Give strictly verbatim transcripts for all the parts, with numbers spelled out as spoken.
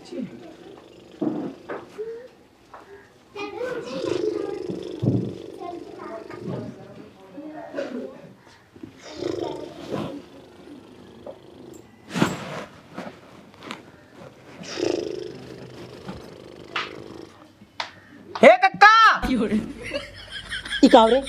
हे कक्का! ई का हो रे?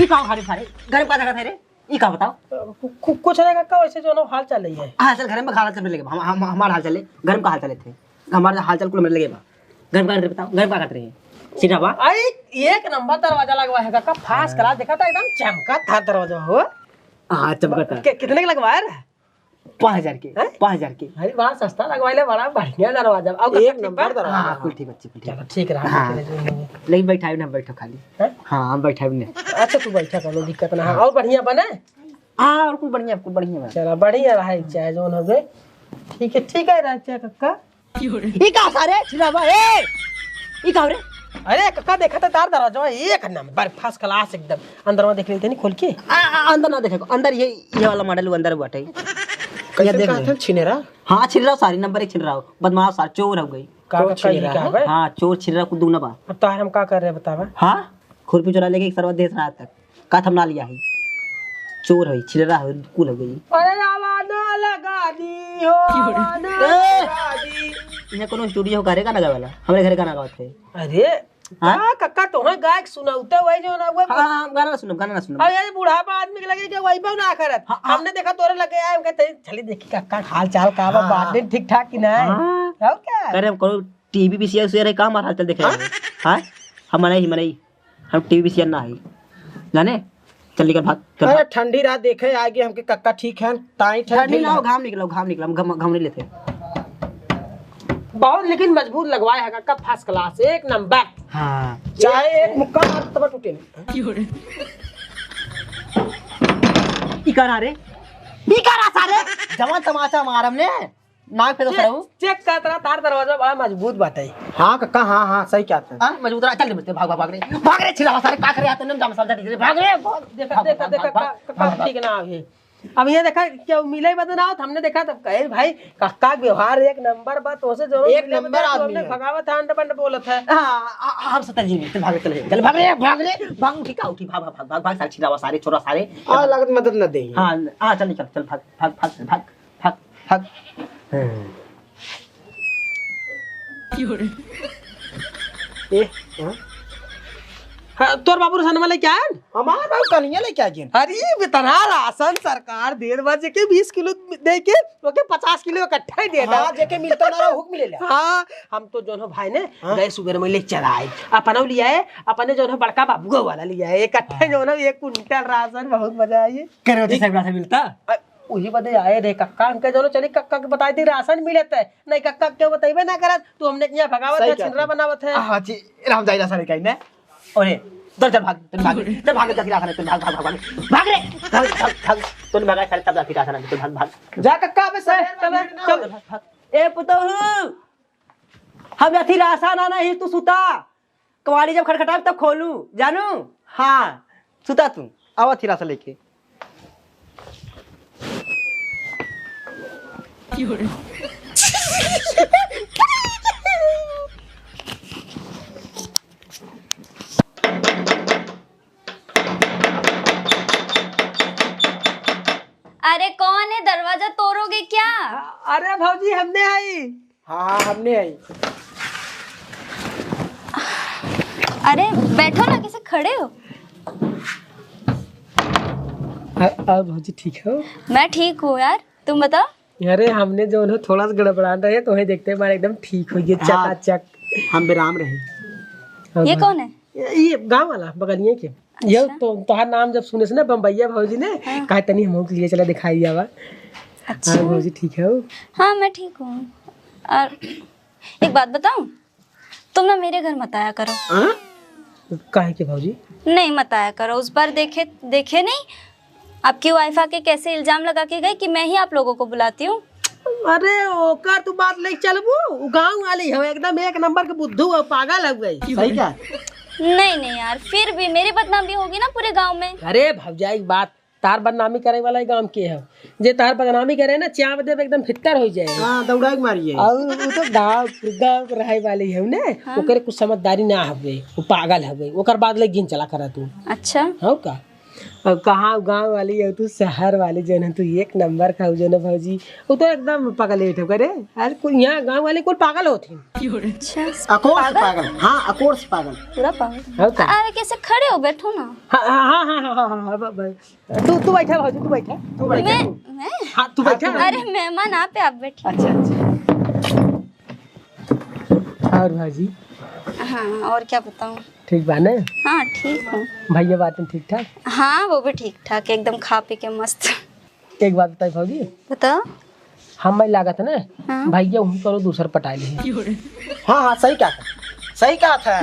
ई का हो रे सारे? घर में का जगह था रे? ई का बताओ? कु-, कु-, कुछ ना कक्का, वैसे जौन हाल चाल है। हाँ, चल घर में हाल चाल लेके बा। हम, हम, हमार हाल चाल है। घर में का हाल चाल है? हमार हाल चाल कुल मेरे लगे बा। घर में का करत रहे बताओ? घर में का करत रहे? सीधा बा। अरे, एक नंबर दरवाजा लगवा है कक्का, first class। देखा था एकदम चमका था दरवाजा हो। हाँ, चमका था। कि-, कितने के लगवाया रे? पाँच हजार के, हैं? पाँच हजार के। अरे, बड़ा सस्ता लगवाइले, बड़ा बढ़िया दरवाजा। और एक नंबर दरवाजा। हाँ, कुल ठीक बा, कुल ठीक। चलो, ठीक रहा, हाँ। ठीक रहा। लेकिन बैठाई ना, बैठो खाली। हैं? हाँ, हम बैठाई ना। अच्छा, तू बैठा, कोनो दिक्कत ना है। हाँ। और बढ़िया बने? हाँ, और कुल बढ़िया, कुल बढ़िया बा। चलो, बढ़िया रहा, चाहे जौन हो गए। ठीक है, ठीक है, रहा, चाहे कक्का। ई का सारे छिनावा, ए! ई का रे? अरे कक्का, देखा था तार दरवाजा, एक नंबर first class एकदम। अंदर में देख लेते नहीं खोल के। आ, आ, अंदर ना देखे, अंदर ये, ये वाला model अंदर बाटे। कैसे ये देख कहा ले। था छिनेरा? हाँ, छिनेरा सारी नंबर एक छिनेरा हो, बदमाश सार, चोर हो गई। का कौन कक्का, ये छिनेरा का है? बे? हाँ, चोर छिनेरा कुल दूना बा। अब तार हम का कर रहे बतावा? हाँ, खुरपी चोरा लेके एक सरवा देश रात तक। का थम ना लिया है? चोर है, छिलरा है, कुल हो गई। अरे आवा ना लगा दी हो, आवा ना ए! लगा दी। यहाँ कोनो studio हो का रे गाना गावे वाला? हमरे घरे गाना गावत है। अरे, हाँ? का कक्का तोहे गायक सुनावते वही जो ना हुआ। हाँ, हाँ, गाना ना सुनब, गाना ना सुनब। अब ये बुढ़ापा आदमी के लगे कि वही पे ना करत। हाँ, हाँ। हमने देखा तोरे लगे आए, हम कहते, "चली देखी कक्का हाल चाल का बा, हाँ। बात नहीं ठीक ठाक कि नहीं?" हाँ। और क्या? करे हम कोनो टीवी पीसीआर से रहे, का हमार हाल चाल देखे हाँ? रहे? हाँ? हम नहीं, हम नहीं। हम टीवी पीसीआर ना है। जाने? चल निकल भाग, चल अरे भाग। ठंडी रात देखे आगे हमके कक्का ठीक है, ताई ठंड ठंडी झेल ना हो, ले। घाम निकलो, घाम निकलो, हम घाम, घाम नहीं लेते। बहुत लेकिन मजबूत लगवाए है कक्का, first class, एक नंबर। हाँ। चाहे एक मुक्का मार तब टूटे नहीं। ई का रहा रे? ई का रहा सारे? जवान तमाचा मारम ने। नाक पे तो चेक, सरऊ। चेक करत रहा, तार दरवाजा बड़ा मजबूत बाटे। हाँ कक्का, हाँ, हाँ, सही कहत है। हाँ, मजबूत रहा, चल, चल, भाग, भाग, भाग रे, भाग रे, छिला सारे, का करे आते, नम जाम समझा दीजिए, भाग रे, भाग, देखा, भाग, देखा, भाग, देखा, भाग, का, का, भाग, का भाग। ठीक ना अभी। अब ये देखा, क्या मिले बदन आओ, हमने देखा तब कहे, "भाई, कक्का के व्यवहार एक नंबर बा, तोसे जरूर एक मिले नंबर बदन, तू आदमी हमने है। भगावत है, अंड बंड बोलत है।" हाँ, आ, आ, हम सतरंगी में, चल भाग, चल, चल, भाग रे, भाग रे, भाग, उठी का, उठी, भाग, भाग, भाग, भाग, भाग, सारे छिला सारे, छोरा सारे। आ, लागत मदद न दे। हाँ, हाँ, चल निकल, चल, भाग, भाग, भाग, भाग। हक, हक। हम्म। क्यों रे? ए, हाँ? हाँ, तोर बाबू राशन वाले क्या है? हमार बाबू कन्हैया लेके आ गए। अरे, बेतरा राशन सरकार डेढ़ बजे के बीस किलो दे के, ओके पचास किलो इकट्ठा ही दे दे। हाँ, जेके मिलता ना रहो, हुक मिले ले। हाँ, हम तो जोन हो भाई ने हाँ। गए सुबह में ले चला आए। अपना लिया है, अपने जोन हो बड़का बाबू वाला लिया है, इकट्ठा हाँ। जोन हो एक कुंटल राशन, बहुत मजा आई। करोटी से राशन मिलता? अ, उही बदे आए रे कक्का, हमके जोनो चली कक्का के बताई दी राशन मिलत है। नहीं कक्का के बताइबे ना करत, तू हमने के यहाँ भगावत सही है, कहत छिनरा है। बनावत है। हाँ जी, राम जाई राशन लेके आई ने। अरे, चल, चल भाग, चल भाग, चल भाग, जाके राशन है, चल भाग, भाग, भाग, भाग। भाग रे, भाग, भाग, भाग। तू भागा, साले, तब जाके राशन है, चल भाग, भाग। जा कक्का, अबे ए, सवेर में चल, भीड़ ना चल। हो। भाग, भाग। ए पुतोहू, हम अथी राशन आना ही, तू सुता। कवाड़ी जब खटखटाब तब खोलू, जानू? हाँ, सुता तू, आवा थी राशन लेके। अरे कौन है, दरवाजा तोड़ोगे क्या? अरे भौजी, हमने आई। हाँ, हाँ, हमने आई। अरे बैठो ना, कैसे खड़े हो? आ, आ, भौजी ठीक हो? मैं ठीक हूँ यार, तुम बताओ। अरे हमने जो है थोड़ा सा गड़बड़ान रहे, तो वही देखते हमारे एकदम ठीक हो गए, हाँ, चकाचक। हम बेराम रहे। हाँ, ये हाँ। कौन है? ये, ये गाँव वाला, बगलिए के। ये अच्छा। तो तोहार नाम जब सुने से ना बम्बैया भौजी ने, हाँ। कहा तनी हमहू के लिए चला दिखाई जावा। अच्छा। हाँ भौजी ठीक है हो? हाँ मैं ठीक हूँ। और एक बात बताऊँ, तुम ना मेरे घर मत आया करो। हाँ? काहे के भौजी? नहीं मत आया करो, उस बार देखे, देखे नहीं आपकी वाइफ आके कैसे इल्जाम लगा के गई कि मैं ही आप लोगों को बुलाती हूँ। अरे ओकर तू बात लेके चलबू, उ गाँव वाली हो, एकदम एक नंबर के बुद्धू हो, पागल हो गई। सही क्या? नहीं नहीं यार, फिर भी मेरी बदनामी होगी ना पूरे गाँव में। अरे भौजाई की बात, तार बदनामी करे वाला ही गांव के है। जे तार बदनामी करे ना, चाप देब एकदम फित्तर हो जाए। हाँ, दौड़ा के मारिए। और वो तो गांव, गांव के रहे वाली है ना, हाँ। ओकरे कुछ समझदारी ना हवे, वो पागल हवे। ओकर बाद ले जिन चला करा तू। अच्छा। हो का? अब कहाँ गांव वाली है तू, शहर वाली जौन है तू, एक नंबर का हो जौन है भौजी। वो तो एकदम पगलेट हो करे। आज कुल यहाँ गांव वाले कुल पागल होते हैं। अच्छा। अकोर से पागल? हाँ, अकोर से पागल। पूरा पागल। हो का? अरे कैसे खड़े हो, बैठो ना। हाँ, हाँ, हाँ, हाँ, हाँ, हाँ, हाँ, ब-, ब-, तू, तू बैठा भौजी, तू बैठा, तू बैठा। मैं, मैं? हाँ, तू बैठा। अरे मेहमान आप है, आप बैठिए। अच्छा, अच्छा। और भौजी? हाँ, और क्या बताऊँ? ठीक बा ने? हाँ, ठीक हूँ। भैया बातें ठीक ठाक? हाँ, वो भी ठीक ठाक, एकदम खा पी के मस्त। एक बात बताई भौजी? बताओ। हम मैं लागत ना, हाँ। भैया उही करो दूसर पटाए ले। हाँ, हाँ, सही कहा था, सही कहा था।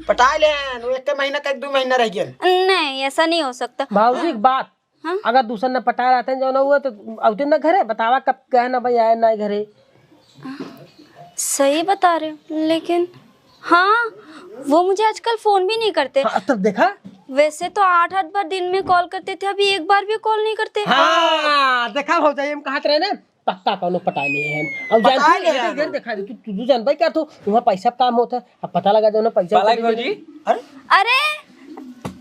पटाए ले हैं, वो एक महीना का, एक दो महीना रह गया। नहीं, ऐसा नहीं हो सकता। भौजी, एक बात, हाँ? अगर दूसर न पटाए रहते हैं, जो ना हुआ तो अवते ना घरे, बतावा कब गए ना भाई, आए ना घरे। सही बता रहे हो, लेकिन हाँ, वो मुझे आजकल फोन भी नहीं करते। हाँ, तब देखा? वैसे तो आठ आठ बार दिन में कॉल करते थे, अभी एक बार भी कॉल नहीं करते। हाँ, देखा भौजाई, हम कहत रहे ना, पक्का कौनो पटाए नहीं है। अब जान पटाए तू, नहीं है। इधर देखा दे, तू, तू, तू जान भाई क्या तू, वहाँ पैसा काम होता है, अब पता लगा जो ना पैसा पाला चले गए। भौजी? अरे? अरे!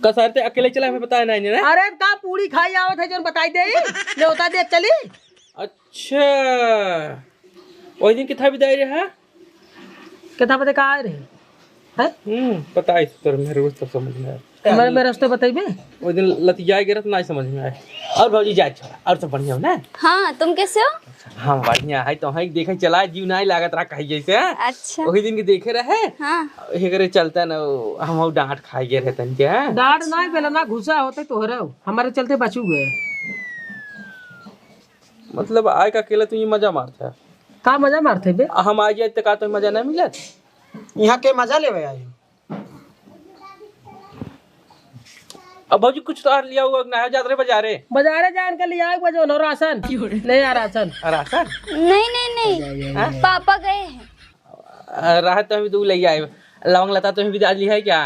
का सारे ते अकेले चला, हमें पता है नहीं ना? अरे, का पूड़ी खाई आवत है, जो बताई दे, ले होता दे, चली। अच्छा, वही दिन किथा बिदाई रहे, हाँ? किथा बदे का आए रहे? हैं? हम्म, पता है, तोर मेरे को सब समझ में आया। मैं, मैं रास्ते बताइबे? वो दिन लतियाए गिरत ना समझ में आए। और भौजी जाए छोड़ा, और सब बढ़िया हो ना? हाँ, तुम कैसे हो? हम बढ़िया है, तो है देखे चला, जीव नहीं लागत रहा कहीं जैसे, हाँ? अच्छा। वही दिन के देखे रहे। हाँ। एकरे चलते न हम डांट खाए गए रहे तन के, हाँ? डांट नहीं, बेला ना घुसा होते तोहरे, हमारे चलते बचू गए। मतलब, आए का अकेला तू ये मजा मारता है? का मजा मारते बे? हम आ जाए तो का तो मजा ना मिलत? यहाँ के मजा लेवे आए हो? अब भौजी, कुछ तो और लिया हुआ ना है, जात रहे बाजारे। बाजारे जान के लिया हुआ जो नो राशन। ले आ राशन। आ, राशन? नहीं, नहीं, नहीं। हाँ? पापा गए हैं। आ, राहत तो अभी तू ले आए। लवंग लता तो अभी डाल ली है क्या?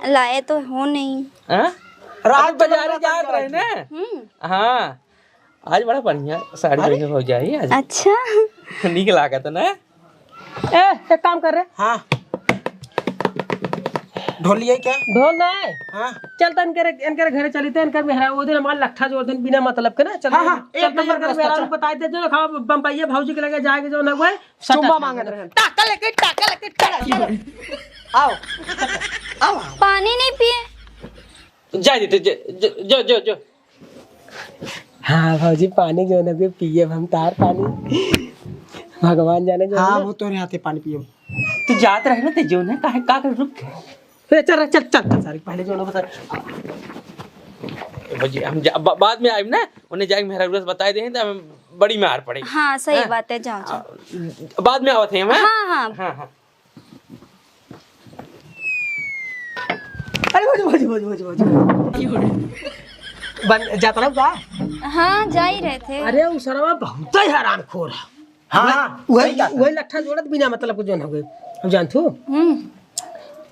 लाए तो हो नहीं। हाँ? राहत अभी तो बाजारे लवंग लता जात रहे ना। हम्म। हाँ। आज बड़ा बढ़िया साड़ी अरे। पहने हो जाई आज। अच्छा। नीक लागत ना। ए, एक काम कर रे। हाँ। ढोल लिए क्या? ढोल ना है। हाँ। चल तो इनके, इनके घरे चली थे, इनके मेहरा वो दिन हमारा लट्ठा जोड़ दिन बिना मतलब के ना। चल हाँ, तो, हाँ, चल एक तो मिनट इनके बस, मेहरा चल। बताई दे जो ना, खाओ बम्बैया भौजी के लगे जाके जो ना हुआ है, चुम्मा मांगत रहे। टाका लेके, टाका लेके, टाका। आओ। आओ, आओ। पानी नहीं पिए। जा दे, जा, जा, जा, जा, जा। हाँ भौजी, पानी जो ना भी पिए हम तार पानी। भगवान जाने जो हाँ, ना। वो तोरे हाथे पानी पिए। तू जात रहे ना, ते जो ना काहे का कर रुक। ए, चल, चल, चल, चल, सारी पहले जो ना बता। भौजी, हम जा, बा-, बाद में आइब ना, उन्हें जाके मेहरा रुआ से बताए दे, तो हमें बड़ी मार पड़े। हाँ, सही हाँ। बात है, जाओ, जाओ। आ, बाद में आवत है हम, हाँ? हाँ, हाँ। हाँ, हाँ। अरे, भौजी, भौजी, भौजी, भौजी, भौजी। बन, जात रहो का? हाँ, जा ही रहे थे। अरे, उ सरवा बहुत ही हरामखोर है। हाँ, वही, सही कहा। वही लट्ठा जोड़त बिना मतलब के जोन हो गए। अब जानत हो? हम्म।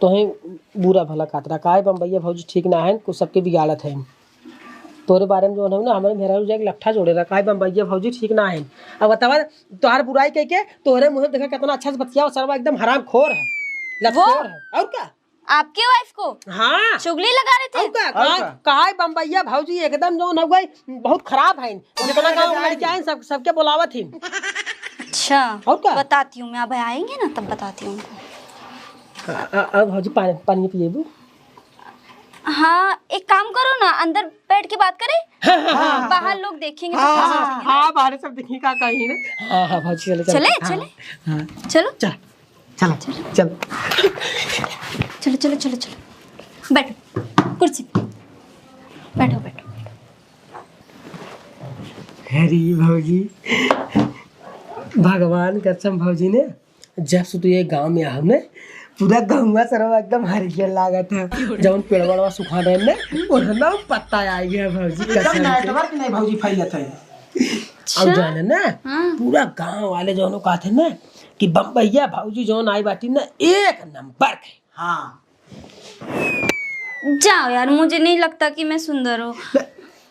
तोहे बुरा भला कहत रहा, काहे बम्बैया भौजी ठीक ना है, कुछ सबके बिगाड़त है। तोरे बारे में जोन है ना, हमारे मेहरारू जाके लट्ठा जोड़े रहा, काहे बम्बैया भौजी ठीक ना है। अब बतावा, तोहार बुराई कह के, तोहरे मुँह देखा कितना अच्छा से बतिया, सरवा एकदम हरामखोर है, लतखोर है। और का? आपके वाइफ को हाँ। चुगली लगा रहे थे? और का? और कहा, का? कहा है बम्बैया भौजी एकदम जोन हो गई, बहुत खराब है। जितना गाँव में लड़कियाँ हैं, सब, सबके बुलावत ही। अच्छा, और का? बताती हूँ मैं, अब आएंगे ना तब बताती हूँ उनको। अ-, अ-, अब भौजी पानी, पानी पिएबू? हाँ, एक काम करो ना, अंदर बैठ के बात करें। हाँ, हाँ, हाँ, बाहर हाँ। लोग देखेंगे तो हाँ, क्या हाँ, सोचेंगे ना? हाँ, बाहर सब देखेंगे का कहीं ना। हाँ, हाँ, भौजी चले, चले। चले, हाँ, चले? हाँ। चलो। चल। चलो, चल। चलो, चलो, चलो, चलो। बैठो, कुर्सी पे। बैठो, बैठो, बैठो। अरे भौजी, भगवान कसम भौजी ने, जब से तू ये गाँव में आव ने, पूरा गौवा सरवा एकदम हरियर लागत है। जौन पेड़ वड़वा सुखा रहे ने, ओढ़ना पत्ता आ गया भौजी, एकदम कसम से। Network नहीं भौजी फैलत है। अच्छा। अब जाने ना, हाँ। पूरा गाँव वाले जौन कहते ना कि बम्बैया भौजी जौन आई बाटी ना, एक नंबर के। हाँ। जाओ यार, मुझे नहीं लगता कि मैं सुंदर हूँ।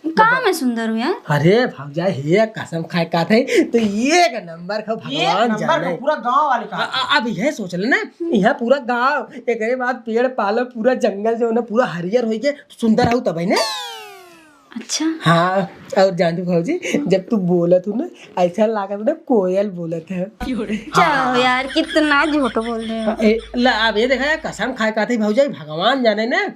का मैं सुंदर हूँ यार? अरे भौजाई, हे कसम खाए का थे, तो एक नंबर का एक भगवान नंबर का जाने। पूरा गांव वाले का। आ, आ, अब यह सोच ले ना, यहाँ पूरा गांव, एकरे बाद पेड़ पालो, पूरा जंगल जो है ना, पूरा हरियर होई के सुंदर हऊ तब है ना। अच्छा। हाँ, और जानू भौजी, जब तू बोलत हूँ ना, ऐसा लागत ना कोयल बोलत है। जाओ यार, कितना झूठ बोल रहे हो। हाँ, ए, ला, अब ये देखा यार, कसम खाए का थे भौजाई, भगवान जाने ना,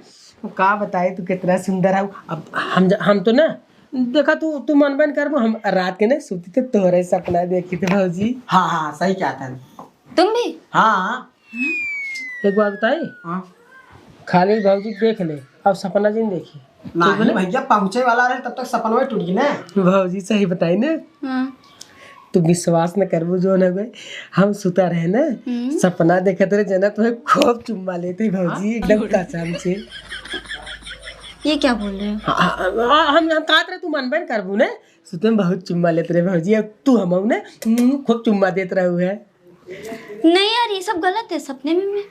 का बताए तू कितना सुंदर है। अब हम ज-, हम तो ना, देखा तू, तू मन बन करबो, हम रात के ना सुती तो तोहरे सपना देखी थे भौजी। हाँ, हाँ, सही कहत है। तुम भी? हाँ। एक बात बताई? हाँ। खाली भौजी देख ले, अब सपना जिन देखी। नहीं ठीक है ना? भैया, पहुँचे वाला रहे तब तक सपनवे टूट गई ना। भौजी सही बताई ना? हाँ। तू विश्वास न करबू जो न भाई, हम सुता रहे ना, हम्म। सपना देखत रहे जना तुम्हें खूब चुम्मा लेते भौजी, हाँ? एकदम कसम से। ये क्या बोल रहे हो? हाँ, हाँ, हाँ, हम, हम कहत रहे तू मानबे न करबू ना, सुते में बहुत चुम्मा लेत रहे भौजी, अब तू हमहू ना, हम्म, खूब चुम्मा देत रहू है। नहीं यार, ये सब गलत है। सपने में मैं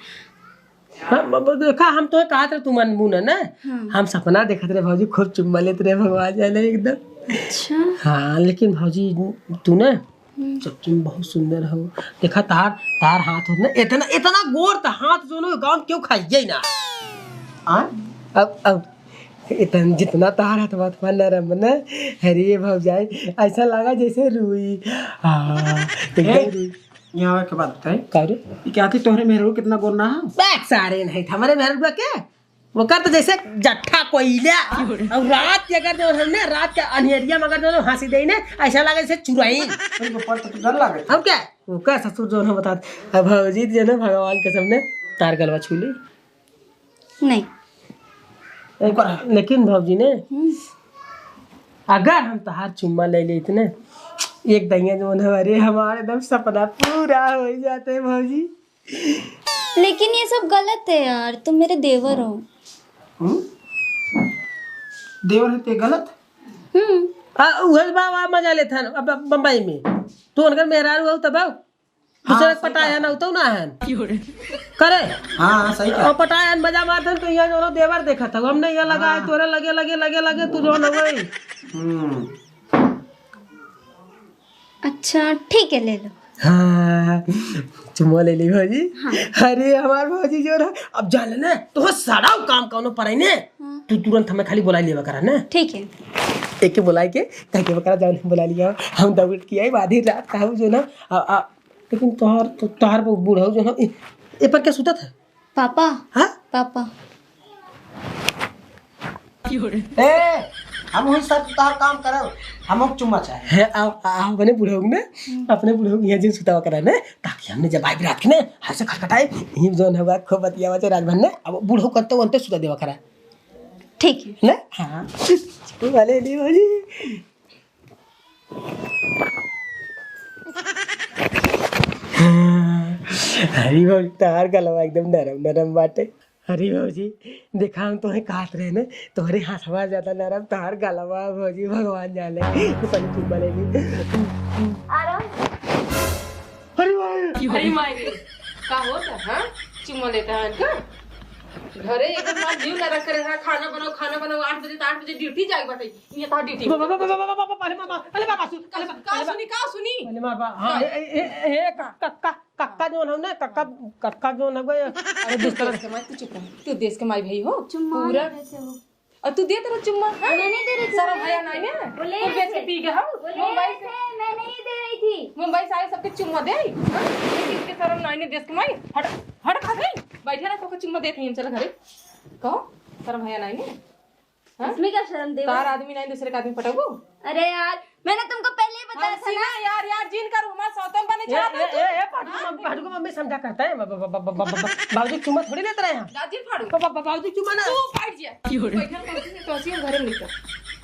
हाँ, ब-, ब-, देखा, हम तो कहत रहे तू मानबू ना, ना? हाँ। हम सपना देखत रहे भौजी, खूब चुम्मा लेत रहे, भगवान जाने एकदम। अच्छा। हाँ, लेकिन भौजी तू ना हम्म। सच्ची में बहुत सुंदर हो। देखा तार, तार हाथ होत ना, इतना, इतना गोर त हाथ जो ना गाँव में क्यों खाइए ना। हाँ? अब, अब इतन, जितना तार हाथ बात पर नरम ना, अरे भौजाई, ऐसा लगा जैसे रुई। हाँ, तो ए, एकदम रुई। यहाँ आवे के बाद बताई। का रे? ई क्या थी, तोहरे मेहरारू कितना गोर ना है? बैक सारे नहीं था, हमारे मेहरारू के? वो कर तो जैसे जट्ठा कोयला। और रात के अगर जो हमने, रात के अन्हेरिया में अगर जो हंसी दे ने, ऐसा लगे जैसे चुराई। अरे, वो पर तो डर लगे। अब क्या? वो का ससुर जो हम बता, अब भौजी जो ना भगवान कसम ने तार गलवा छू ली। नहीं। एक, ओकर लेकिन भौजी ने, हम्म। अगर हम तहार चुम्मा ले लेते ना, एक दहिया जो है, अरे, हमारे एकदम सपना पूरा हो जाते भौजी। लेकिन ये सब गलत है यार, तुम मेरे देवर हो। हम्म? देवर है ते गलत? हम्म। आ, उहे बा, बा मजा लेत हन, अब, अब बम्बई में। तू उनकर मेहरारू हो तब आओ। दूसरे हाँ, सही पटाया बात ना है। होता ना है। करे। हाँ, हाँ, सही कहा। और पटाया न मजा मारत हन, तो यहाँ जो देवर देखत हो। हमने यहाँ लगा है, हाँ। तोरे लगे, लगे, लगे, लगे, तू जो न वही। हम्म। अच्छा, ठीक है, ले लो। हाँ, चुम्मा ले ली भौजी। हाँ। अरे, हमार भौजी जो रहा, अब जान ले ना, तो वो सारा काम कौनो पड़े ने, हाँ। तू तुरंत हमें खाली बुला लेवा करा ना। ठीक है। एक के बुला के, कह के बकरा जान बुला लिया, हम दौड़ के आई, आधी रात का हम जो ना, आ, आ, लेकिन तोहार, तो, तोहार वो बूढ़ा जो ना, ए, ए पर क्या सुतत है? पापा। हाँ? पापा। ए, हम वही सब तोहार काम करब, हमहू चुम्मा चाहे। है, आ, आ, अपने बुढ़ऊ ने, हम्म। अपने बुढ़ऊ यहाँ जिन सुतावा करा ने, ताकि हमने जब आइब रात के ने, हर से खटखटाए, यही जौन होगा, खूब बतियावा चाहे रात भर ने, अब बुढ़ऊ करते वनते सुता देवा करा। ठीक है। ने? हाँ। चुम्मा ले ली भौजी। अरे भौजी, तोहार गलवा एकदम नरम नरम बाटे। अरे भौजी, देखा हम तोहे कहत रहे ने, तोहरे हाथवा ज्यादा नरम, तोहार गलवा भौजी, भगवान जाने। तू पहले चुम्मा ले ली। आराम। अरे भाई। अरे माई रे, का होता, हाँ? चुम्मा लेता है इनका? घरे एकदम मार जीव ना रख रहा, खाना बनाओ, खाना बनाओ, आठ बजे तो आठ बजे ड्यूटी जाए बाटे। ये तो ड्यूटी। बा-, बा-, बा-, अरे बाबा, सुन, अरे बा-, का अरे बा-, सुनी, का सुनी? अरे बाबा, हाँ, का? ए, ए, ए, ए, का, का, का, कक्का जो ना, कक्का, कक्का जो ना, अरे अरे तू दूसरा देश के माई, तू चुप रह। तू देश के माई भाई हो। चुम्मा पूरा नहीं देते हो। और तू देत रह चुम्मा, हाँ? मैं नहीं दे रही थी, शर्म मैं हया नहीं ना? बोले तू बेच के ऐसे। पी गया हो? बोले मुंबई से। ऐसे, मैं नहीं दे रही थी। मुंबई से आए सबके चुम्मा दे, हाँ? लेकिन के शर्म नहीं ने देश के माई। हट, हट खा गई। बैठे रह, तोके चुम्मा देत ही हम, चल घरे। कहो, शर्म हया नहीं ने? हाँ? इसमें क्या शर्म देवा? तार आदमी नहीं, दूसरे का आदमी पटाबू? अरे यार, मैंने तुमको पहले ही बताया था ना। हंसी ना यार, यार, जिन करू, हमार सौतन बने ए, चला ए, तू। ए, ए, पाटू हाँ? मम-, पाटू को मम्मी समझा करता है, ब-, ब-, बाबूजी चुम्मा थोड़ी लेते रहे हैं। दादी फाड़ू। ब-, ब-, ब-, बाबूजी चुम्मा ना। तू बैठ जा। क्यों रे? बैठल बैठल तो ऐसी हम घरे में निकल।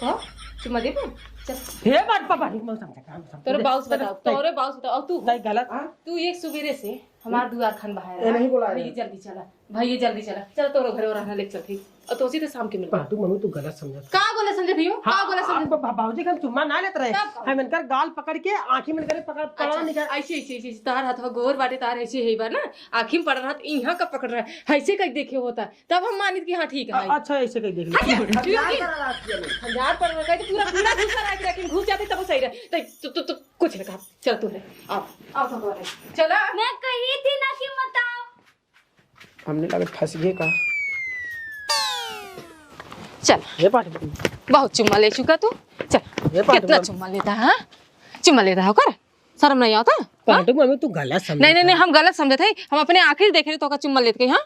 कहो, चुम्मा देबू? चल। हे बात पापा, हम समझा, हम समझा। तोरे बाउस बताओ, तोरे बाउस बताओ, और तू नहीं गलत। तू एक सुबेरे से हमार दुआर खान बहार ए, नहीं बोला है। भैया जल्दी चला, भैया जल्दी चला, चल तोरे घरे और रहना लेके चलती। और तोसी तो शाम के मिलबा। पाटू मम्मी, तू गलत समझत। का गलत समझे भैया? का हाँ, गलत समझे? आप बा-, बाबूजी के हम चुम्मा ना लेत रहे। तब का? हम इनकर गाल पकड़ के आँखी में इनकर पकड़, पकड़ा अच्छा, निकाल। ऐसे, ऐसे, ऐसे, ऐसे, तार हाथ गोर बाटे, तार ऐसे है बा ना, आँखी में पड़ रहा, तो यहाँ का पकड़ रहा है, ऐसे कहीं देखे होता, तब हम मानित कि हाँ, ठीक है। अ-, अच्छा, ऐसे कहीं देख लो। हट जा, हट जा, क्यों नहीं? हजार पर रखा है तो पूरा, पूरा घुसा रहा है, लेकिन घुस जाते तब सही रहे। तो, तो, तो, तो कुछ ना कहा, चल तू रे, आओ, आओ तो बोले, चला। मैं कही थी ना कि मत आओ। हमने लगे फंस गए का? चल। ये पाटू मम्मी। बहुत चुम्मा ले चुका तू। चल। ये पाटू कितना मम्मी। चुम्मा लेता है, हाँ? चुम्मा लेता है, कर। शर्म नहीं आता, हाँ? पाटू मम्मी, तू गलत समझत नहीं, नहीं, नहीं, है। हम गलत समझत है। हम अपने आँखी देखे रहे तो का चुम्मा लेत गई, हाँ?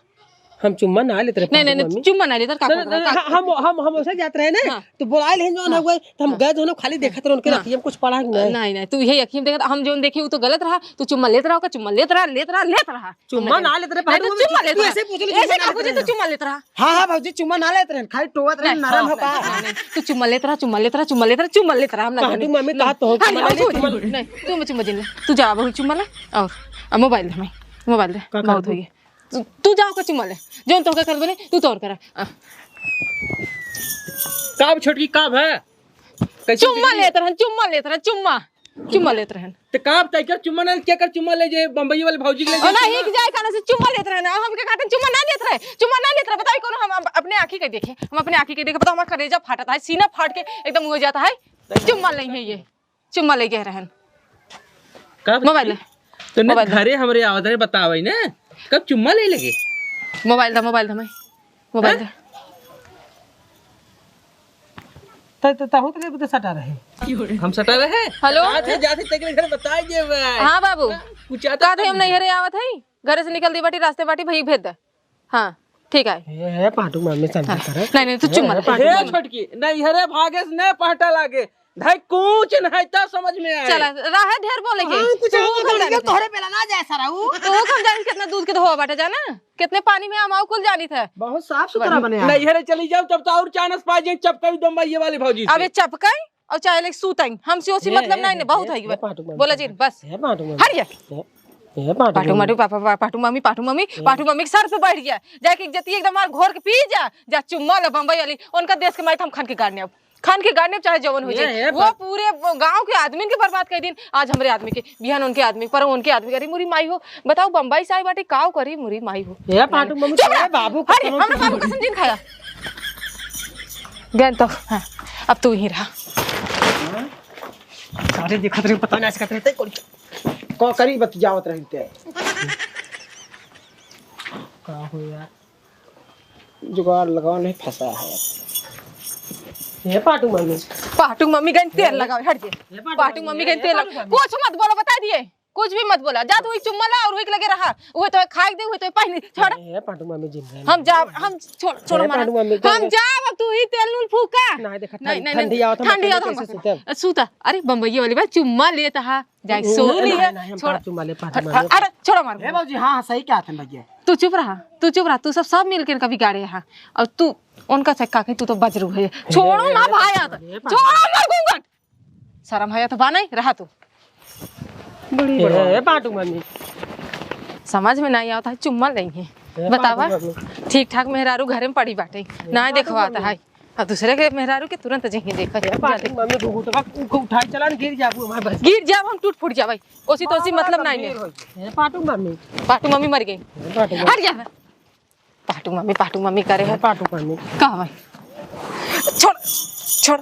हम चुम्मा ना लेत रहे, नहीं, नहीं, पाटू नहीं, मम्मी। चुम्मा ना लेत रहे, का नहीं, करत रहे, नहीं, का? हम, हम, हम उसे जात रहे ना, हाँ। तो बोलाए लेन जो ना हाँ। हुए, तो हम हाँ। गए जो ना खाली हाँ। देखत रहे, उनके हाँ। अखियाँ में कुछ पड़ा है कि नहीं? नहीं, नहीं, तू यही अखियाँ में देखत, हम जोन देखे वो तो गलत रहा, तू चुम्मा लेत रहा, का चुम्मा लेत रहा, लेत रहा, लेत रहा। चुम्मा ना लेत रहे, नहीं, पाटू तू मम्मी, चुम्मा लेत तू रहा। ऐसे पूछ ले, ऐसे चुम्मा ना ना लेत पूछे, रहे। तू चुम्मा लेत रहा। हाँ, हाँ, भौजी, चुम्मा ना लेत रहे, खाली टोवत रहे, नहीं, नरम हाँ, हो का। नहीं, नहीं, तू चुम्मा लेत रहा, चुम्मा लेत रहा, चुम्मा लेत रहा, चुम्मा लेत रहा, हम ना पाटू जाने। मम्मी, नहीं, कहा तो हो, हाँ, चुम्मा नहीं, लेत रहे, चुम्मा चुम्मा लेत। नहीं, तू चुम्मा जिन ले, तू जा, बहू, चुम्मा ला, और, आ, मोबाइल दे, मैं, मोबाइल दे, का बहुत करबू? हो गया। तू, तू जाओ का चुम्मा ले, जोन तोहका कर बने, तू तोर करा। आ। काब छोटकी, काब है? कैसे चुम्मा चुम्मा? लेत रहन, चुम्मा लेत रहन, चुम्मा। चुम्मा लेत रहन। ते काब तय कर चुम्मा ना, क्या कर चुम्मा ले जे बम्बई वाले भौजी के ले और जे ना, चुम्मा? एक जाए खाना से चुम्मा लेत रहन। अब हमके कहते चुम्मा ना लेत रहे, चुम्मा ना लेत रहे। बताओ कौन हम, हम अपने आँखी के देखे, हम अपने आँखी के देखे, बताओ हमारा करेजा फाटत है, सीना फाट के एकदम हो जाता है। चुम्मा लेंगे ये। चुम्मा ले गए रहन। कब? मोबाइल दे। तो न मोबाइल दे। घरे हमरे आवत रहे, बतावे ना। कब चुम्मा ले लगे? मोबाइल दा, मोबाइल दा मैं। मोबाइल हैं? दे। त, त, तहू तो लेबू तो सटा रहे। हम सटा रहे? हेलो? आते जाते तेरे घर बताई दे भाई। हाँ बाबू। ना, कुछ आता का थे हम नहीं। नहीं घरे आवत है? घरे से निकल दी बाटी, रास्ते बाटी, भाई भेज दे। हाँ, ठीक है। ये है पाटू मामी समझा हाँ। करे। नहीं, नहीं, तू ये चुप मत है रह। पाटू हे मामी। छोटकी, नहीं हरे भागे से नहीं पहटा लागे। धाई कुछ नहीं तो समझ में आए। चला, रहे ढेर बोले के। हाँ, कुछ तू और हुकम बोल जानी के। तोहरे बेला ना जाए सारा ऊ। तू हुकम जानी कितना दूध के धोआ बाटे जाना? कितने पानी में अमाऊ कुल जानी थे। बहुत साफ सुथरा बने हैं। नहीं हरे चली जाओ तब तो और चानस पा जाए चपकाई दम्बा ये वाली भौजी से। अबे चपकाई? और चाहे ले सूतई, हमसे ओसी ए, मतलब ए, नहीं, ए, नहीं, बहुत ए, है। ए, पाटू मम्मी, बोला जी, पाटू, बस। ए, पाटू मम्मी। हट गया। ए, ए, पाटू पाटू मम्मी। माटू, पापा, पा-, पाटू मम्मी, पाटू मम्मी, ए। पाटू मम्मी के सर पे बैठ गया। जाके इज्जतिया एकदम मार घोर के पी जा, जा चुम्मा ला बम्बई वाली, उनका देश के माई हम खान के गाड़ने अब। खान के गाड़ने अब चाहे जवन हो ए, जाए। ए, वो पा- पूरे वो गाँव के आदमी के बर्बाद कर दिन। आज हमरे आदमी के, बिहान उनके आदमी, पर उनके आदमी के। अरे मुरी माई हो, बताओ बम्बई से आई बाटे, काव करी मुरी माई हो। ए, पाटू मम्मी, चुप रहा। ए, बाबू, हट, कसम हमरा से बाबू कसम जिन खाया। गैन तो, हाँ, अब तू ही रहा। सारे देखत रहे, पता नहीं ऐसे करते रहते, कौन का करी बतियावत रही ते। का हो यार? जुगाड़ लगाओ, नहीं फंसा है। ये पाटू मम्मी। पाटू मम्मी गन तेल ए, लगाओ, हट जे। ए, पाटू पाटू मम्मी, मम्मी ए, गन तेल पाटू लगाओ। मम्मी। कुछ मत बोलो, बता दिए। कुछ भी मत बोला, जा तू एक चुम्मा ला और वही के लगे रहा। वही तो खाए दे, वही तो पहनी। छोड़। ए, पाटू मामी जिन रहे। हम जा, हम छोड़, छोड़ ए, मारा। पाटू मामी हम जाओ। जा, अब तू ही तेल नून फूका। नहीं, देखा, नहीं, ठंड-, नहीं, ठंडी आवत, हम ठंडी अकेले आवत, कैसे हम सुतब? सूता। अरे, बम्बई वाली बात, चुम्मा लेता है। जाए, हम्म, सो नहीं, लिया। नहीं, हम छोड़। पाटू चुम्मा ले, पाटू अ-, मामी। अरे, छोड़ मार। ए, बाबूजी, हाँ, हाँ, सही क्या था भैया? तू चुप रहा, तू चुप रहा, तू सब, सब मिलके कभी गाड़े यहाँ। और तू उनका चक्का के, तू तो बजरू है। छोड़ो ना भाई, यार। ए, पाटू छोड़ो ना घूंघट। शर्म है तो बा नहीं, रहा तू। बड़ी ए, बड़वा। ए, पाटू मामी। समझ में नहीं आवत है, चुम्मा लेंगे। ए, बतावा, पाटू मामी। ठीक ठाक मेहरारू घरे में पड़ी बाटे, ए, ना पाटू देखवात मामी। है। और दूसरे के मेहरारू के तुरंत जही देखा ए, जाए। पाटू मामी, घुघुटवा को उठाई चला न, गिर जाबू हमारे बस। गिर जाब हम, टूट फूट जाब। ओसी तो ओसी बाबा मतलब नहीं है। ए, पाटू मामी। पाटू मामी मर गई। ए, पाटू मामी। हट जा। पाटू मम्मी, पाटू मम्मी करे है। पाटू मम्मी। का भाई? छोड़, छोड़।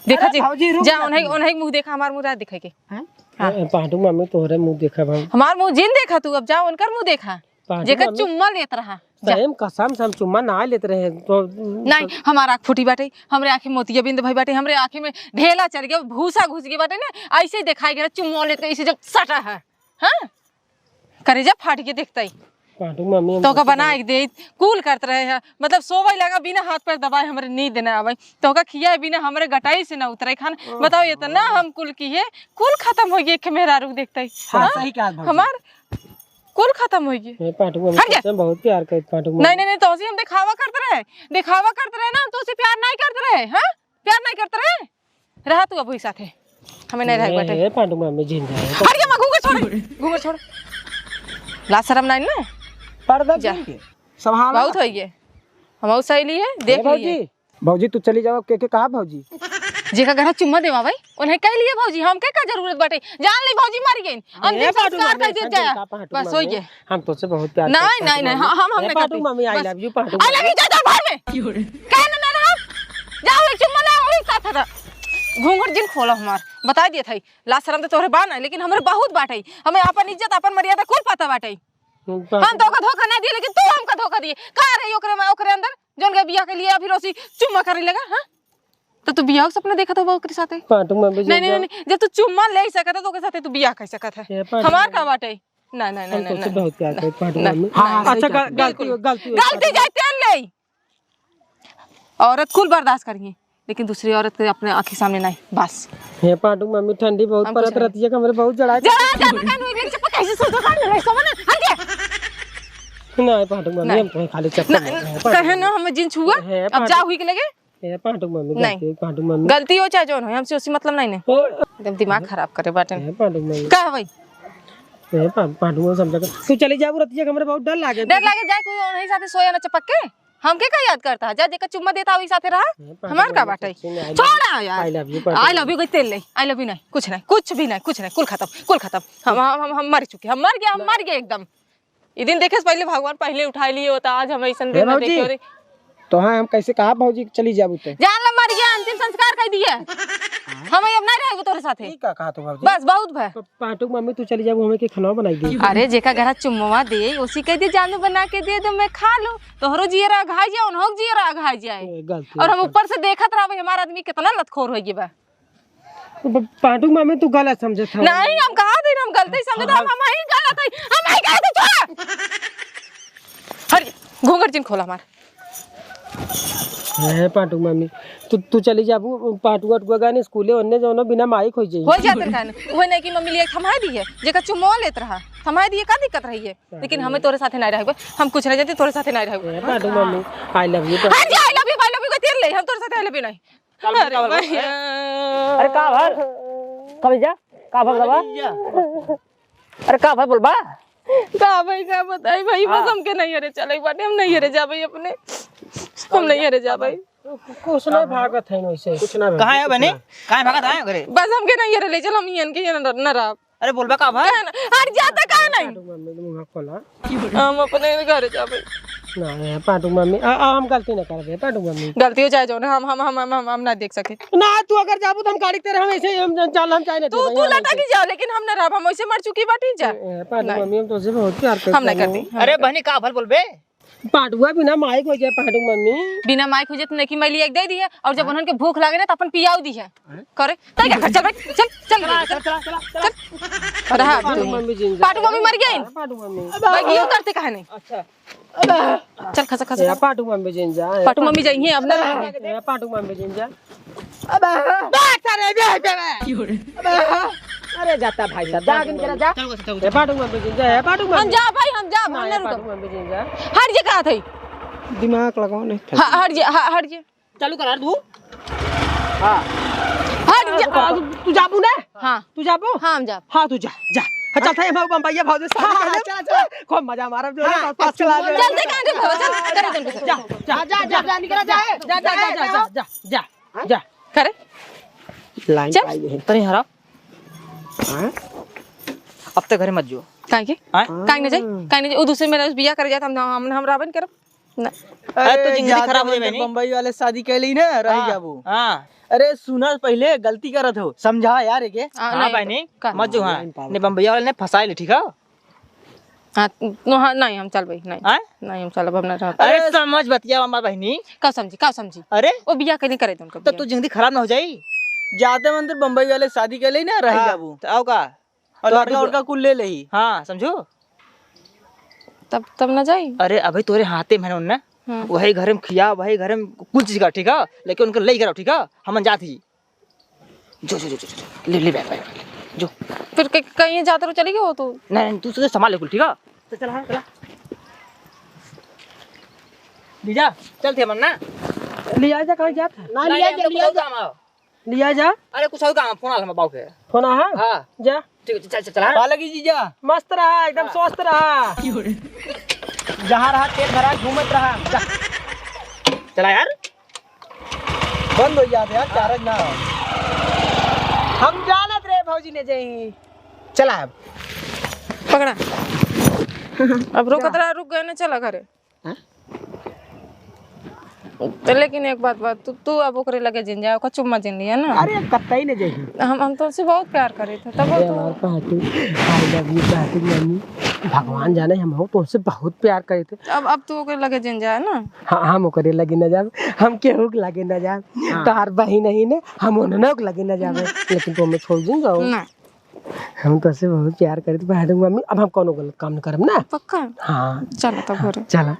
देखा अरे जी, भौजी, रुक जा, जा उन्हें, तू। उन्हें मुँह देखा, हमार मुँह रात दिखाई के। हैं? हाँ। ए, पाटू मम्मी, तोहरे मुँह देखा भाई। हमार मुँह जिन देखा तू, अब जा उनकर मुँह देखा। पाटू जेकर मम्मी, चुम्मा लेत रहा। जा। सही में कसम से हम चुम्मा ना लेत रहे, तो नहीं, हमार आँख फूटी बाटे, हमरे आँखी मोतिया बिंद भई बाटे, हमरे आँखी में ढेला चढ़ गया, भूसा घुस गया बाटे ना, ऐसे ही दिखाई गया, चुम्मा लेत के ऐसे जब सटा है। हाँ? करेजा फाट के देखता ही। पाटू मम्मी, हम तो का कुछ बना नहीं। के दे, कुल करत रहे है, मतलब सोवे लगा बिना हाथ पैर दबाए हमरे नींद ना आवे, तो का खियाए बिना हमरे गटाई से ना उतरे खान। ओहो। बताओ इतना हम कुल किहे, कुल खत्म हो गए के मेहरारू देखता ही। हाँ, हाँ? सही कहा भौजी। हमार कुल खत्म हो गए। ए, पाटू मम्मी, हट जा। सच में बहुत प्यार करत पाटू मम्मी। नहीं, नहीं, नहीं, तो उसे हम दिखावा करत रहे, दिखावा करत रहे ना, तो उसे प्यार नहीं करत रहे, हाँ? प्यार नहीं करत रहे। रहा तू अब वही साथे, हमें नहीं रहे बाटे। ए, पांडू मामी झिन जाए। हट गया, घूंघट छोड़, घूंघट छोड़। लाज शरम नहीं ना? पर्दा जा। झिन के। संभाला। बहुत होइए। हम और सहेली है, देख ए, भौजी। लिए। भौजी, तू चली जाओ, के, के कहा भौजी? जेका घर चुम्मा देवा भाई, उन्हें कह लिए भौजी, हमके का जरूरत बाटे? जान ले भौजी मर गई। अंतिम ए, पांडू संस्कार मामी, कर दिया ऐसा जाए। का पांडू बस मामी? होइए। हम तोसे बहुत प्यार नहीं, करते हैं, नहीं, नहीं, पांडू हम, हम मामी। नहीं ए, पांडू करते। मामी, I love you, पांडू मामी। I love you, जा, जा, घर में। क्यों रे? कहे ना, ना, ना। जाओ, एक चुम्मा लाओ, वही साथ था। घूंघट जिन खोला हमार, बता दिए था। लाज शरम तो तोहरे बा ना, लेकिन हमरे बहुत बाटे। हमें अपन इज्जत, अपन मर्यादा कुल पता बाटे। हम तो ओका धोखा ना दिए, लेकिन तू हमका धोखा दिए। का रही ओकरे में, ओकरे अंदर, जौन के बियाह के लिए अभी रोसी चुम्मा करे लगा, हाँ? तो तू बियाह के सपना देखत होबा ओकरे साथे? पांडू मामी नहीं, नहीं, जाओ। नहीं, जब तू चुम्मा ले सकत है, तो ओकरे साथे तू बियाह कर सकत है। ए, पांडू हमार मामी। का बाटे? नहीं, नहीं, हम नहीं, तुमसे नहीं। बहुत प्यार करते हैं, पांडू नहीं, मामी। नहीं, हाँ, नहीं, अच्छा, नहीं, गल-, गलती बिल्कुल। हो, गलती हो, गलती पांडू जाए मामी। तेल ले। औरत कुल बर्दाश्त करिए, लेकिन दूसरी औरत के अपने आँखी सामने नहीं, बस। हे पांडू मामी, ठंडी बहुत हम कुछ पड़त नहीं। रहती है, हमरे बहुत जड़ा जड़ा, जड़ा, कान में एक चप्पल कैसे सोचो, कान में रह, सोना, हट जा। नहीं, पांडू मामी, नहीं। हम तुम्हें खाली चप्पल ना, मारे हैं, कहे पांडू ना, मामी। हमें जिन छुआ, हे अब पांडू, जा हुई के लगे। हे पांडू मामी, नहीं। गलती, पांडू मामी। गलती हो चाहे जौन हो, हमसे उसी मतलब नहीं ने। ओ। एकदम दिमाग खराब करे बाटे। हे पांडू मामी। का भाई? हे पा-, पांडू मामी समझा कर। तू चली जाबू रतिया के, हमरे बहुत डर लागे। डर लागे, जाए कोई नहीं साथे सोया ना चपक के। हमके का याद करता है? जा जेकर चुम्मा देता वही साथे रहा। हे पांडू हमार का मामी, बाटे? सच्ची में I love you। छोड़ा यार। I love you, पांडू I love मामी। You के तेल नहीं, I love you नहीं, कुछ नहीं, कुछ भी नहीं, कुछ नहीं, कुल खत्म, कुल खत्म। हम, हम, हम, हम मर चुके, हम मर गया, हम मर गया एकदम। ई दिन देखे से पहले भगवान पहले उठा लिए होता, आज हम ऐसन हे दिन ना भौजी, देखे होते। तो हाँ, हम कैसे कहा भौजी चली जाबू तो? जान ला मर गया, अंतिम संस्कार कर दिए। हम अब नहीं रहेबू तोरे साथे। ई का कहा तू भौजी? बस बहुत भय। तो पांडू मामी तू चली जाबू, हमें के खाना बनाई दे। अरे जेका घरा चुम्मवा दे, उसी कह दे जानू बना के दे दे, मैं खा लूं। तोहरो जियरा अघाई जाए, उन्हों जियरा अघाई जाए। ए, गलती और हम हो गई। ऊपर से देखत रहबे हमार आदमी कितना लतखोर हो गए बा। प-, पांडू मामी, तू गलत समझत हौ। नहीं, हम कहा दिन हम गलती समझत, हम, हम ही गलत है, हम ही गलत है, छोड़ा। हट, घूंघट जिन खोला हमार। हे पांडू मामी, तू, तू चली जाबू, पांडू अटुआ गाने स्कूले ओन्ने जौनो बिना माइक हो जाई। हो जाते कान, वो नहीं कि मम्मी लिए थमा दी है, जेका चुम्मा लेत रहा, थमा दी है, का दिक्कत रही है? लेकिन हमें तोरे साथे नहीं रहबे, हम कुछ नहीं जानते, तोरे साथे नहीं रहबे। हे पांडू मामी, I love you। हाँ जी, I love you, I love you का तेल ले, हम तोरे साथे I love you नहीं। काल अरे का भल? भैया। अरे का भल? का भैया? का भल बाबा? अरे का भल बोलबा? का भाई का बताई भाई, बस हाँ। हमके नैहरे चले बाटे, हम नैहरे जाबे अपने, हम नैहरे जाबे। कुछ ना भागत है वैसे। कुछ ना भागत। कहाँ है बहनी? कहाँ भागत है घरे? बस हमके नैहरे ले चल, हम इहन के इहन न रहब। अरे बोलबा का भल? कहन, हट जाता काहे नहीं? पांडू मम्मी के मुंह खोला। हम अपने घरे जाबे। ना, ए, पांडू मम्मी, आ, आ, हम गलती ना करबे, पांडू मम्मी। गलती हो जाए जौन, हम, हम, हम, हम, हम, हम ना देख सके। ना, तू अगर जाबू तो हम गाड़ी तेरे हम ऐसे ही हम चल, हम चाहे ना तू, देबे, तू यहाँ लटा नहीं की जाओ, लेकिन हम ना रहब, हम वैसे मर चुकी बाटी जा। ए, ए, पांडू नहीं। मम्मी, हम तोसे बहुत प्यार करते हम नहीं हैं। करती, हम अरे नहीं बहनी, का भल बोलबे? पांडुआ बिना माइक हो जाए, पांडू मम्मी। बिना माइक हो जाए तो नहीं कि मैं लिए एक दे दी है, और जब हाँ। उन्हन के भूख लागे ना तो अपन पियाऊ दी है। हैं? करे, तै क्या कर, चल भाई, चल, चल, चला, चल, चला, चला, चला। चल। रहा पांडू तू। मम्मी जिन जा। पांडू मम्मी मर गई। अरे पांडू मम्मी। भाई, ये करते काहे नहीं? अच्छा। चल, खसा, खसा, ए, खसा। पांडू मम्मी जिन जा। पांडू मम्मी जाइए, अब ना रहा। ए, पांडू मम्मी जिन जा। अबे। बात सारे बे, बे, बे। अबे। अरे जाता भाई साहब, जा, जा, जा। चल, चल, चल। ए, पांडू मम्मी जिन जा, ए, पांडू मम्मी। हम जा भाई, हम जा, हम नहीं, ना रुकब। पांडू मम्मी जिन जा। हट जे कहा थे। दिमाग लगाओ नहीं। हाँ, हट जे, हाँ, हट जे। चालू करा दू। हाँ। हट जे। आ, तू, तू जाबू ना? हाँ। तू जाबू? हाँ, हम जाब। हाँ, तू जा, जा। हाँ, चल, था, हम बम्बैया भाव दे, हाँ, हाँ, चला, चला। खूब मजा मारब जो है, हाँ, बस, बस, चला, चल, चल, चल, चल, चल, चल। जा, जा, जा, जा, निकल जा, जा, जा, जा। करे? लाइन चल। आई है। तनी हरा। हाँ? अब तक घरे मत जो। काहे के? हाँ? काहे न जाई? काहे न जाई? वो दूसरे मेरा बियाह करे जात, हम, हम, हम रावन करब। ना। अरे, तो अरे, जिंदगी जाते खराब हो जाए मंदिर बहनी। बम्बई वाले शादी कैली ना, रह हाँ, जाबू। हाँ। अरे, सुना पहले, गलती करत हो, समझा यार एके। आ, हाँ नहीं, बहनी, का? मत जो, हाँ। नहीं, पागल। ने बम्बई वाले ने फंसा ले, ठीक है? हाँ, नो, हाँ, नहीं, हम चलबे, नहीं। आय? नहीं, हम चलब, हम ना रहब। अरे, अरे, समझ बतिया हमार बहिनी। का समझी, का समझी? अरे? ओ बियाह के नहीं करे तुमको तो बियाह। तू जिंदगी खराब ना हो जाई। जाते मंदिर बम्बई वाले शादी के लिए ना रह हाँ, जाबू। तो आओ का? और तो लड़का तू उड़का कुल ले लेही। हाँ, समझो? तब, तब ना जाई। अरे, अभी तोरे हाथे में है ना, हम्म। वही घर में खिया, वही घर में कुल चीज का, ठीक है? लेकिन उनको ले करो, ठीक है? हम जात ही। जो, जो, जो, जो, जो, जो। ले, ले, बैग, बैग, बैग, ले। जो। फिर क-, कहीं जाते रहो, चली गई हो तू? नहीं, नहीं, तू तो संभाल ले कुल, ठीक है? तो चल, हाँ, चला। लीजा, चल थे मन ना। लिया जा, कहाँ जात है? ना, ना, लिया ये हम जा, लोग लिया बहुत जा। काम आओ। लिया जा। अरे कुछ और काम, फोन आल हम बाबू के। फोन आ? हाँ। जा। ठीक है, चल, चल, चला। पालगी जीजा। मस्त रहा, एकदम हाँ। स्वस्थ रहा। जहाँ रहा तेल भरा, घूमत रहा। जा। चला यार। बंद हो जात यार, चार्ज ना हो। हम जानत रहे भौजी ने जाई। चला अब। पकड़ा। अब रुकत जा। रहा, रुक गए ना, चला घरे। हाँ? तो लेकिन एक बात बा, तू, तू अब ओकरे लगे जिन जा, ओकर चुम्मा जिन लिया ना। अरे, कतई न जाई। हम, हम तोसे बहुत प्यार करे थे, तब अरे, तू हमार पाटू, I love you, पाटू मम्मी। भगवान जाने, हम हो तोसे बहुत प्यार करे थे। अब, अब तू ओकरे लगे जिन जा ना। हाँ, हम ओकरे लगे न जाब, हम केहू के लगे न जाब। हाँ। तोहार बहिन ही ने, हम उन्हनों के लगे न जाब, लेकिन तू हमें छोड़ जिन जाओ। ना। हम तोसे बहुत प्यार करे थे, पाटू मम्मी। अब हम कौनो गलत काम न करब ना। पक्का? हाँ। चल तब घरे। चला।